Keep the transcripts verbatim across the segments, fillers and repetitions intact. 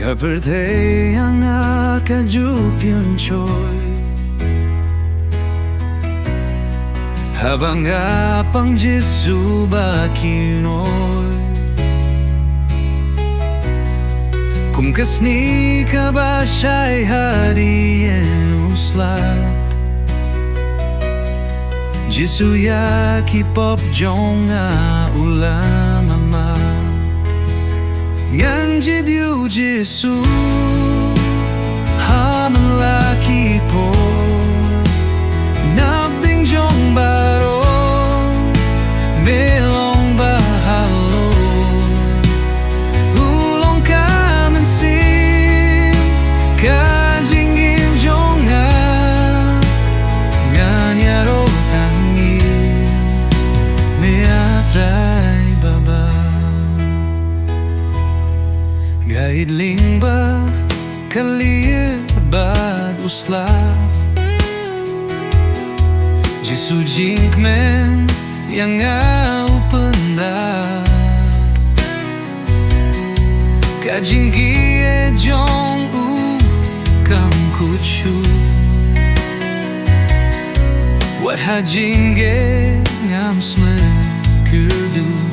Ka pyrthei ïa nga ka ju pynshoi haba nga pang Jisu ba kynoi. Kum ka sngi kaba shai hadien u slap, Jisu ïa ki pop jong nga u la map. Ngan jied ïa u Jisu ha man la ki por. Napdeng jong baroh me long ba halor. U long ka mynsiem ka jingim jong nga. Ngan ïaroh tang ïa me, A Trai Baba. Nga ïeit lyngba ka lieh bad u slap. Jisu jingkmen ïa nga u pyndap. Ka jingïeit jong u kam kut shuh. Wat ha jingïeit ngam sngewthuh.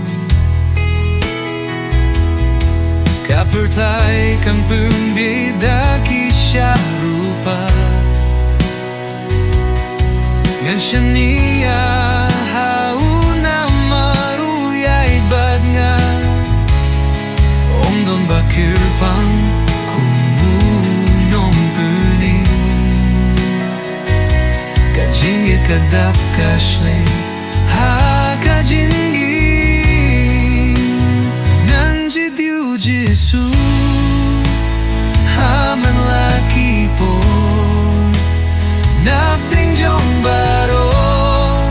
Ka pyrthei kan pynbieit da ki shah rupa. Ngan shaniah ha u namar u ïaid bad nga. Ym don ba kyrpang kum u nongpynim. Ka jingïeit ka dap ka shlei ha ka jingim. Ngan jied ïa u Jisu ha man la ki por. Napdeng jong baroh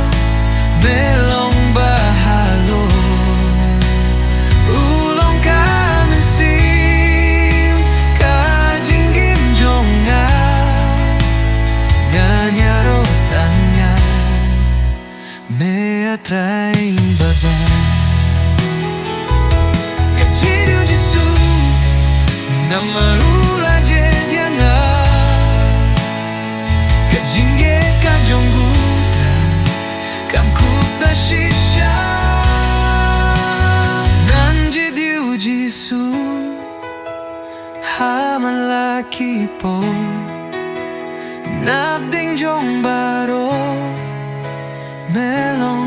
me long ba halor. U long ka mynsiem ka jingim jong nga. Ngan ïaroh tang ïa me, A Trai Baba. Nga jied ïa u Jisu namar u la jied ïa nga. Ka jingïeit ka jong u Trai kam kut da shisha. Ngan jied ïa u Jisu ha man la ki por. Napdeng jong baroh me long